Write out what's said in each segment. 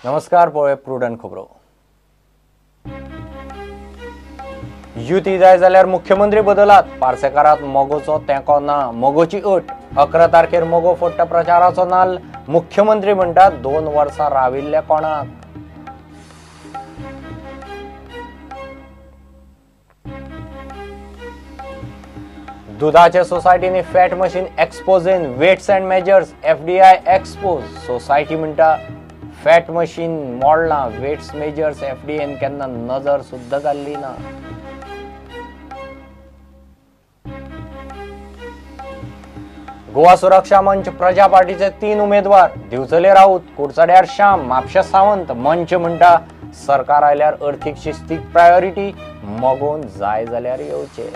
नमस्कार, पळोवया प्रुडंट खबरो. युती जाय जाल्यार मुख्यमंत्री बदलात. पार्सेकारात मगोचो तेंको ना, मगोची अट. 11 तारखेर मगो फोडटा प्रचाराचो नाल्ल. मुख्यमंत्री म्हणटात 2 वर्सां राविल्ले कोणाक. दुधाच्या सोसायटीने fat machine expose in weights and measures FDI expose. Society म्हणटा फॅट मशीन मोडलां, वेट्स मेजर्स एफडीएन केन्ना नजर सुद्दां घाल्ली ना. गोवा सुरक्षा मंच प्रजा पार्टीचे 3 उमेदवार दिवचले राऊत, कुडचड्यार श्याम, म्हापशा सावंत. मंच म्हणटा सरकार आयल्यार अर्थीक शिस्तीक प्रायोरिटी, मगोन जाय जाल्यार येवचे.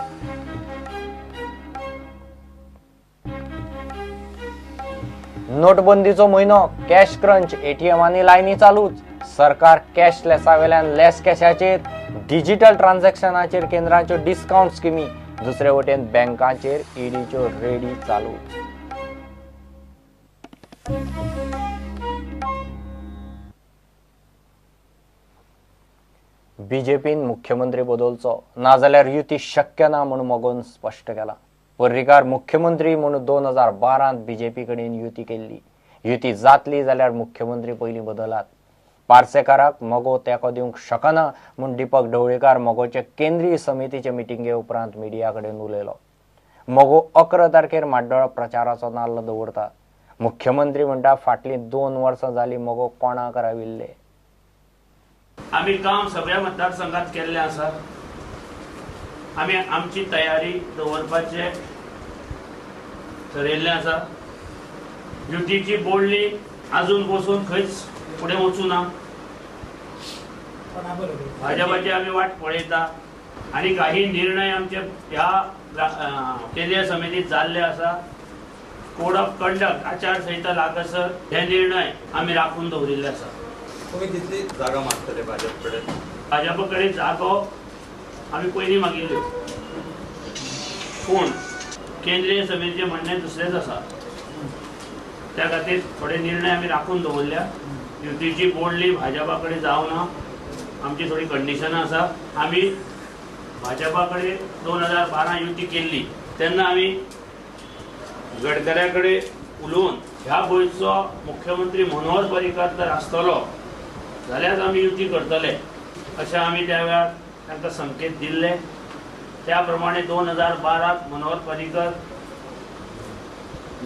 नोटबंदीचो म्हयनो, कॅश क्रंच, एटीएमांनी लायनी चालूच. सरकार कॅशलेसा वेल्यान लेस कॅशाचेर, डिजिटल ट्रान्झॅक्शनाचेर केंद्राच्यो डिस्कावंट स्किमी. दुसरे वटेन बँकांचेर ईडीच्यो रेडी चालूच. बीजेपीन मुख्यमंत्री बदलचो नाजाल्यार युती शक्य ना म्हूण मगोन स्पश्ट केला. पर्रीकार मुख्यमंत्री म्हूण 2012 बीजेपी कडेन युती केल्ली. युती जातली जाल्यार मुख्यमंत्री पयलीं बदलात. पार्सेकाराक मगो तेंको दिवंक शकना म्हूण दीपक ढवळीकार मगोचे केंद्रीय समितीचे मिटिंगे उपरांत मिडिया कडेन उलयलो. मगो 11 तारखेर म्हाड्डोळा प्रचाराचो नाल्ल दवरता. मुख्यमंत्री म्हणटा फाटलीं 2 वर्सां जाली मगो कोणाक राविल्ले. आमी काम सगळ्या मतदारसंघात केल्लें आसा. आमी आमची तयारी दवरपाचें ठरयल्लें आसा. युतीची बोडली अजून बसून खंयच फुडें वचूं ना. भाजपाची आमी वाट पळयता आनी काही निर्णय आमचे ह्या केंद्रीय समितीत जाल्ले आसा. कोड ऑफ कंडक्ट आचारसंहिता लागसर हे निर्णय आमी राखून दवरिल्ले आसा. तुमी कितली जागा मागतले भाजप कडेन? भाजपा कडेन जागो आमी पयलीं मागिल्ल्यो, पूण केंद्रीय समितीचें म्हणणें दुसरेंच आसा. त्या खातीर थोडे निर्णय आमी राखून दवरल्या. युतीची बोडली भाजपा कडेन जावना, आमची थोडी कंडिशनां आसा. आमी भाजपा कडेन 2012 युती केल्ली तेन्ना आमी गडकऱ्या कडेन उलोवन ह्या गोंयचो मुख्यमंत्री मनोहर पर्रीकार जर आसतलो जाल्यार आमी युती करतले अशें आमी त्या वेळार तांकां संकेत दिल्ले. त्या प्रमाणे 2012 मनोहर पर्रीकर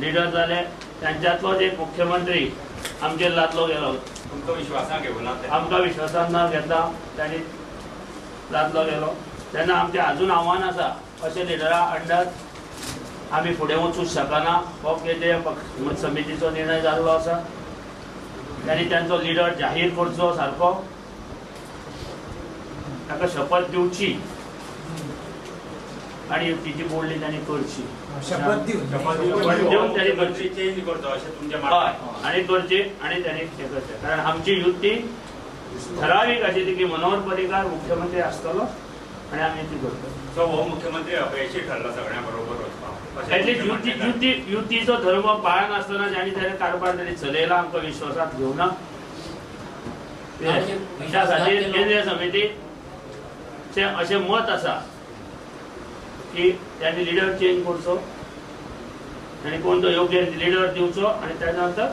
लिडर जाले. तांच्यांतलोच एक मुख्यमंत्री आमचेर लादलो गेलो. तुमकां विश्वासान घेवना? आमकां विश्वासान न घेता तांणी लादलो गेलो. तेन्ना आमचें अजून आव्हान आसा, अशें लिडरा अंडर आमी फुडें वचूंक शकना. हो केंद्रीय समितीचो निर्णय जाल्लो आसा. तांणी तांचो लिडर जाहीर करचो सारको, ताका शपथ दिवची आनी युतीची बोडली तांणी करची. शपथ दिवन तांणी करची, चेंज करचो अशें तुमचें हय, आनी करची आनी तांणी हें करचें. कारण आमची युती ठरावीक आशिल्ली की मनोहर पर्रीकार मुख्यमंत्री आसतलो आनी आमी ती करतले. सो हो मुख्यमंत्री अपयशी ठरला सगळ्यां बरोबर वचपाक. एटलीस्ट युती युती युतीचो धर्म पाळनासतना जाणी ताणें कारभार ताणी चलयला, आमकां विश्वासांत घेवना. त्या खातीर केंद्रीय समितीचें अशें मत आसा की त्यांनी लिडर चेंज करचो आनी कोण तो योग्य लिडर दिवचो आनी त्या नंतर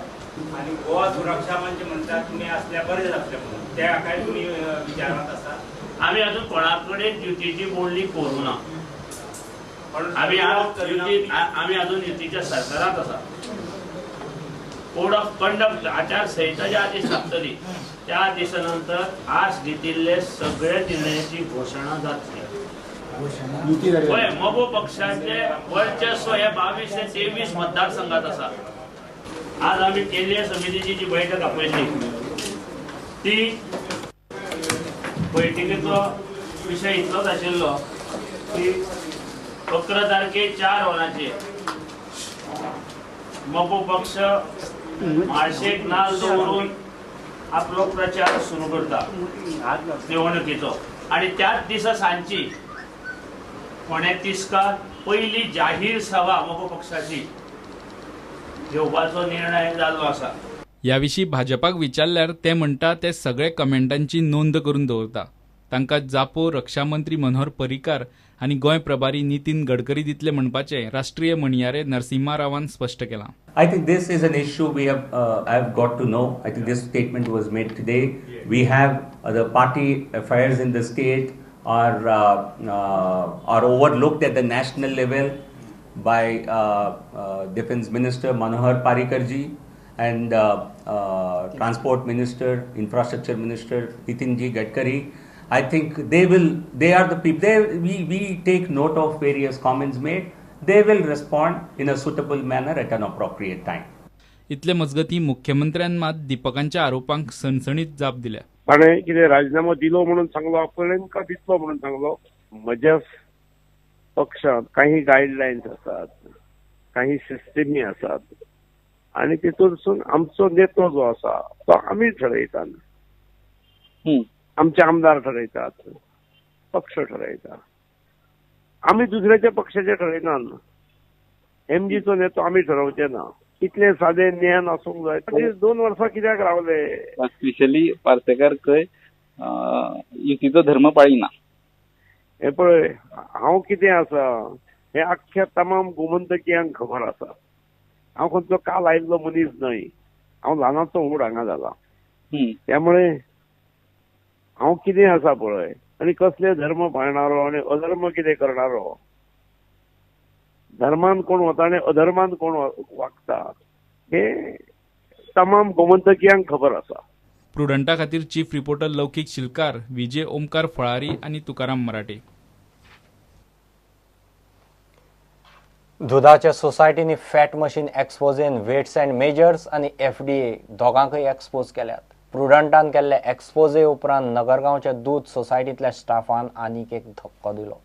आनी गोवा सुरक्षा मंच म्हणटा तुमी असल्या बरें जातलें म्हणून त्या काय तुमी विचारांत आसा? आमी अजून कोणा कडेन युतीची बोडली करूं ना. आमी आमी अजून युतीच्या सरकारांत आसा. कोड ऑफ कंडक्ट आचारसंहिता ज्या दीस लागतली त्या दिसा नंतर आज घेतिल्ले सगळे निर्णयाची घोशणा जातली. पळय, मगो पक्षाचे वर्चस्व हे 22 ते 23 मतदारसंघात आसा. आज आमी केंद्रीय समितीची जी बैठक आपयल्ली ती बैठकीचो विशय इतलोच आशिल्लो की 11 तारखेर 4 वरांचेर मगो पक्ष माळशेक नाल दवरून आपलो प्रचार सुरू करता निवडणुकीचो आनी त्याच दिसा सांजची 2:45 पयली जाहीर सभा मगो पक्षाची घेवपाचो निर्णय जाल्लो आसा. ह्या विशीं भाजपाक विचारल्यार ते म्हणटा ते सगळे कमेंटांची नोंद करून दवरता. तांकां जापो रक्षामंत्री मनोहर पर्रीकार आनी गोंय प्रभारी नितीन गडकरी दितले म्हणपाचें राष्ट्रीय म्हणयारे नरसिंहा रावान स्पश्ट केलां. I think this is an issue we have I have got to know. I think this statement was made today. We have the party affairs in the state are overlooked at the national level by Defense Minister Manohar Parrikar ji and Transport Minister, Infrastructure Minister Nitin ji Gadkari. I think they are the people, we take note of various comments made. They will respond in a suitable manner at an appropriate time. इतले मजगतीं मुख्यमंत्र्यान मात दीपकांच्या आरोपांक सणसणीत जाप दिल्या. ताणें कितें राजीनामो दिलो म्हणून सांगलो आपणें का दितलो म्हणून सांगलो? म्हज्या पक्षांत काही गायडलायन्स आसात, काही सिस्टमी आसात आनी तितूंतसून आमचो नेतो जो आसा तो आमी ठरयतात, आमचे आमदार ठरयतात, पक्ष ठरयता. आमी दुसऱ्याच्या पक्षाचे ठरयनात. एमजीचो नेतो आमी ठरोवचे ना. इतलें सादें ज्ञान आसूंक जाय. 2 वर्सां कित्याक रावले? स्पेशली पार्सेकार खंय युतीचो धर्म पाळिना. हे पळय, हांव कितें आसा हें आख्ख्या तमाम गोमंतकियांक खबर आसा. हांव खंयचो काल आयिल्लो मनीस न्हय. हांव ल्हानाचो व्हड हांगा जाला. त्यामुळे हांव कितें आसा पळय आनी कसले धर्म पाळणारो आनी अधर्म कितें करणारो, धर्मान कोण वता आनी अधर्मान कोण वागता हे तमाम गोमंतकियांक खबर आसा. प्रुडंटा खातीर चीफ रिपोर्टर लौकीक शिलकार, विजय ओमकार फळारी आनी तुकाराम मराठे. दुधाच्या सोसायटींनी फॅट मशीन एक्सपोजेन वेट्स अँड मेजर्स आनी एफडीए दोगांकय एक्सपोज केल्यात. प्रुडंटान केल्ले एक्सपोजे उपरांत नगरगांवच्या दूद सोसायटींतल्या स्टाफान आनीक एक धक्को दिलो.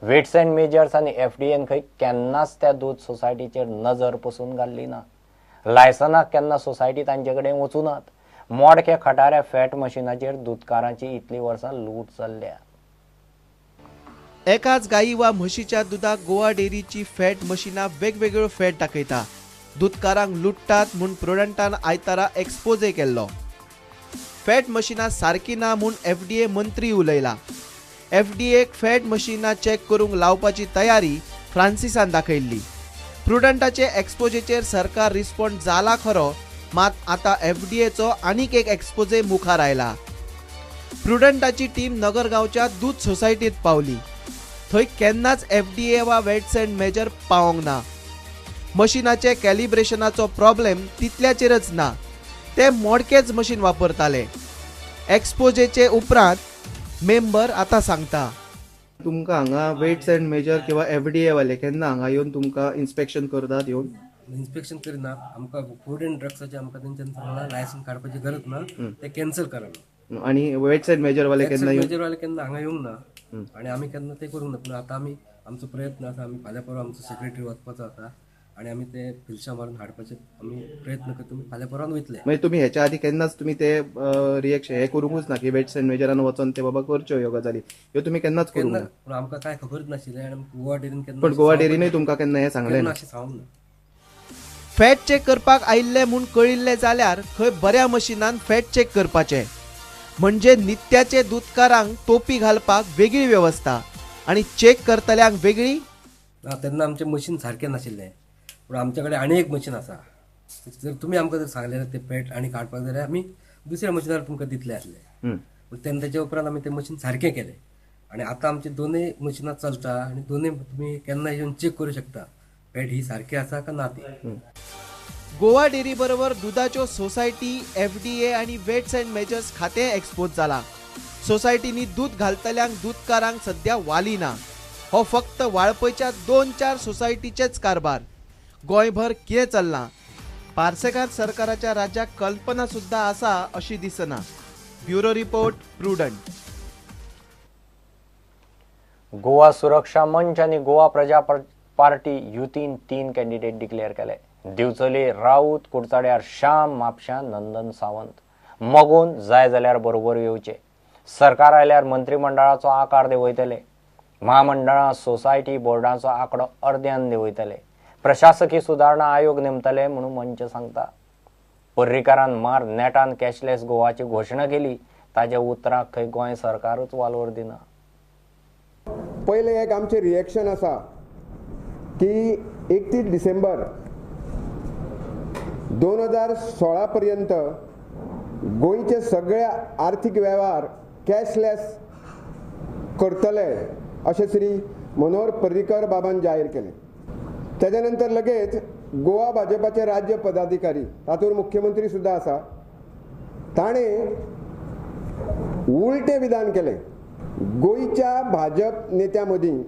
वेट्स अँड मेजर्स आनी एफडीएन खंय केन्नाच त्या दूद सोसायटीचेर नजर पसून घाल्ली ना. लायसनाक केन्ना सोसायटी तांचे कडेन वचूं नात. मोडके खटाऱ्या फॅट मशिनाचेर दुदकारांची इतली वर्सां लूट चल्ल्या. एकाच गायी वा म्हशीच्या दुदाक गोवा डेअरीची फॅट मशिनां वेगवेगळ्यो फॅट दाखयता. दुदकारांक लुट्टात म्हूण प्रुडंटान आयतारा एक्सपोजे केल्लो. फॅट मशिनां सारकी ना म्हूण एफडीए मंत्री उलयला. एफडीएक फॅट मशिनां चॅक करूंक लावपाची तयारी फ्रांसिसान दाखयल्ली. प्रुडंटाचे एक्सपोजेचेर सरकार रिस्पॉन्ड जाला खरो, मात आतां एफडीएचो आनीक एक एक्सपोजे मुखार आयला. प्रुडंटाची टीम नगरगांवच्या दूद सोसायटींत पावली. थंय केन्नाच एफडीए वा वेट्स अँड मेजर पावोंक ना. मशिनाचे कॅलिब्रेशनाचो प्रॉब्लेम तितल्याचेरच ना, ते मोडकेच मशीन वापरताले. एक्सपोजेचे उपरांत मेंबर आतां सांगता, तुमकां हांगा वेट्स अँड मेजर किंवा एफडीए वाले केन्ना हांगा येवन तुमकां इन्स्पेक्शन करतात? येवन इन्स्पेक्शन करिना. आमकां फूड अँड ड्रग्साचे आमकां तेंच्यान सांगलां लायसन्स काडपाची गरज ना, ते कॅन्सल करा. आनी वेट्स अँड मेजर वाले केन्ना? मेजर वाले केन्ना हांगा येवंक ना आनी आमी केन्ना ते करूंक ना. पूण आतां आमी आमचो प्रयत्न आसा, आमी फाल्यां परवा आमचो सेक्रेटरी वचपाचो आसा आनी आमी ते फिल्सा मारून हाडपाचे आमी प्रयत्न करता. तुमी फाल्यां परवान वयतले. मागीर तुमी हेच्या आदी केन्नाच तुमी ते रिएक्शन हे करूंकूच ना की वेट्स अँड मेजरान वचोन ते बाबा करच्यो ह्यो गजाली, ह्यो तुमी केन्नाच करूंक ना? पूण आमकां कांय खबरच नाशिल्लें आनी गोवा डेरीन केन्ना. पण गोवा डेरीनूय तुमकां केन्ना हें सांगलें ना? अशें सांगूंक ना. फॅट चॅक करपाक आयिल्ले म्हूण कळिल्लें जाल्यार खंय बऱ्या मशिनान फॅट चॅक करपाचें, म्हणजे नित्याचे दुदकारांक टोपी घालपाक वेगळी वेवस्था आनी चॅक करतल्यांक वेगळी. ना, तेन्ना आमचें मशीन सारकें नाशिल्लें. पूण आमचे कडेन आनी एक मशीन आसा. जर तुमी आमकां जर सांगलें ते फॅट आनी काडपाक जाल्यार आमी दुसऱ्या मशिनार तुमकां दितले आसले. पूण तेन्ना तेच्या उपरांत आमी तें मशीन सारकें केलें आनी आतां आमची दोनूय मशिनां चलता आनी दोनूय तुमी केन्ना येवन चॅक करूं शकता फॅट ही सारकी आसा का ना ती. गोवा डेअरी बरोबर दुदाच्यो सोसायटी, एफडीए आनी वेट्स अँड मेजर्स खातें एक्सपोज जाला. सोसायटींनी दूद घालतल्यांक दुदकारांक सद्या वाली ना. हो फक्त वाळपयच्या 2-4 सोसायटीचेच कारभार. गोंयभर कितें चल्लां पार्सेकार सरकाराच्या राज्याक कल्पना सुद्दां आसा अशी दिसना. Bureau report, Prudent. Goa Suraksha Manch आनी गोवा प्रजा पार्टी युतीन 3 कॅन्डिडेट डिक्लेअर केले. दिवचले राऊत, कुडचाड्यार श्याम, म्हापश्यां नंदन सावंत. मगोन जाय जाल्यार बरोबर येवचे. सरकार आयल्यार मंत्रिमंडळाचो आकार देंवयतले. म्हामंडळां, सोसायटी बोर्डांचो आंकडो अर्द्यान देंवयतले. प्रशासकी सुदारणा आयोग नेमतले म्हणून मंच सांगता. पर्रीकारान मार नेटान कॅशलेस गोवाची घोशणा केली, ताज्या उतराक खंय गोंय सरकारूच वालोर दिना. पयलें एक आमचें रिएक्शन आसा की 31 डिसेंबर 2016 पर्यंत गोंयचे सगळे आर्थीक वेव्हार कॅशलेस करतले अशें श्री मनोहर पर्रीकर बाबान जाहीर केलें. तेज्या नंतर लगेच गोवा भाजपाचे राज्य पदाधिकारी तातूंत मुख्यमंत्री सुद्दां आसा, ताणें उलटें विधान केलें. गोंयच्या भाजप नेत्यां मदीं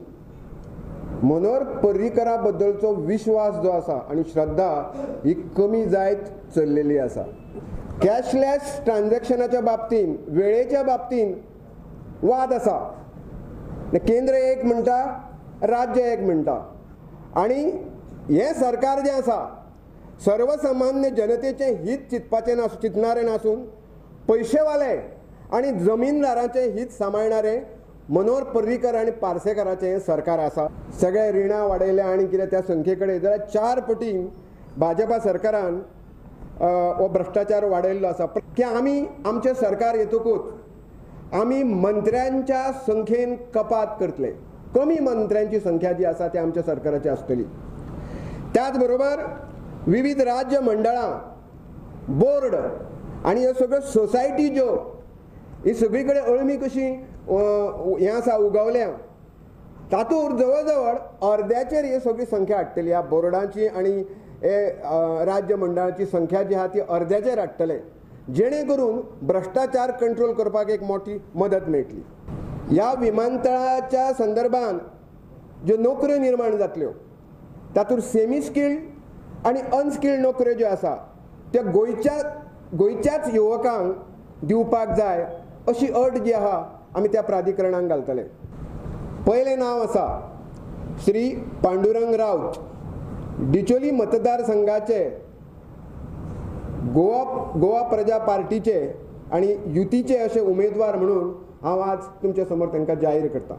मनोहर पर्रीकरा बद्दलचो विश्वास जो आसा आनी श्रद्धा ही कमी जायत चल्लेली आसा. कॅशलेस ट्रान्झॅक्शनाच्या बाबतीन, वेळेच्या बाबतीन वाद आसा. केंद्र एक म्हणटा, राज्य एक म्हणटा, आनी हें सरकार जें आसा सर्वसामान्य जनतेचें हित चिंतपाचें नास चिंतणारें नासून पयशेवाले आनी जमीनदारांचें हित सांबाळणारें मनोहर पर्रीकर आनी पार्सेकाराचें हें सरकार आसा. सगळे रिणां वाडयल्या आनी कितें त्या संख्ये कडेन जाल्यार 4 पटीन भाजपा सरकारान हो भ्रश्टाचार वाडयल्लो आसा. की आमी आमचें सरकार येतकूच आमी मंत्र्यांच्या संख्येन कपात करतले, कमी मंत्र्यांची संख्या जी आसा ती आमच्या सरकाराची आसतली. त्याच बरोबर विविध राज्य मंडळां, बोर्ड आनी ह्यो सगळ्यो सोसायटी ज्यो ही सगळी कडेन अळमी कशी हें आसा उगवल्या, तातूंत जवळ जवळ अर्द्याचेर ही सगळी संख्या हाडटली. ह्या बोर्डांची आनी हे राज्य मंडळाची संख्या जी आहा ती अर्द्याचेर हाडटले, जेणे करून भ्रश्टाचार कंट्रोल करपाक एक मोठी मदत मेळटली. ह्या विमानतळाच्या संदर्भान ज्यो नोकऱ्यो निर्माण जातल्यो तातूंत सेमी स्किल्ड आनी अनस्किल्ड नोकऱ्यो ज्यो आसा त्यो गोंयच्याच युवकांक दिवपाक जाय अशी अट जी आहा आमी त्या प्राधिकरणाक घालतले. पयलें नांव आसा श्री पांडुरंग राऊत, डिचोली मतदारसंघाचे गोवा प्रजा पार्टीचे आनी युतीचे अशे उमेदवार म्हणून हांव आज तुमच्या समोर तांकां जाहीर करता.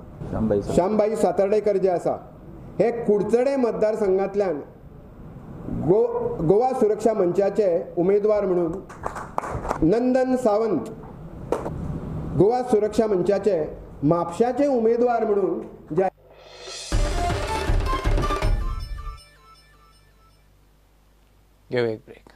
श्यामबाई सातार्डेकर जे आसा हे कुडचडे मतदारसंघांतल्यान गोवा सुरक्षा मंचाचे उमेदवार म्हणून, नंदन सावंत गोवा सुरक्षा मंचाचे म्हापशाचे उमेदवार म्हणून जाहीर. घेऊ एक ब्रेक.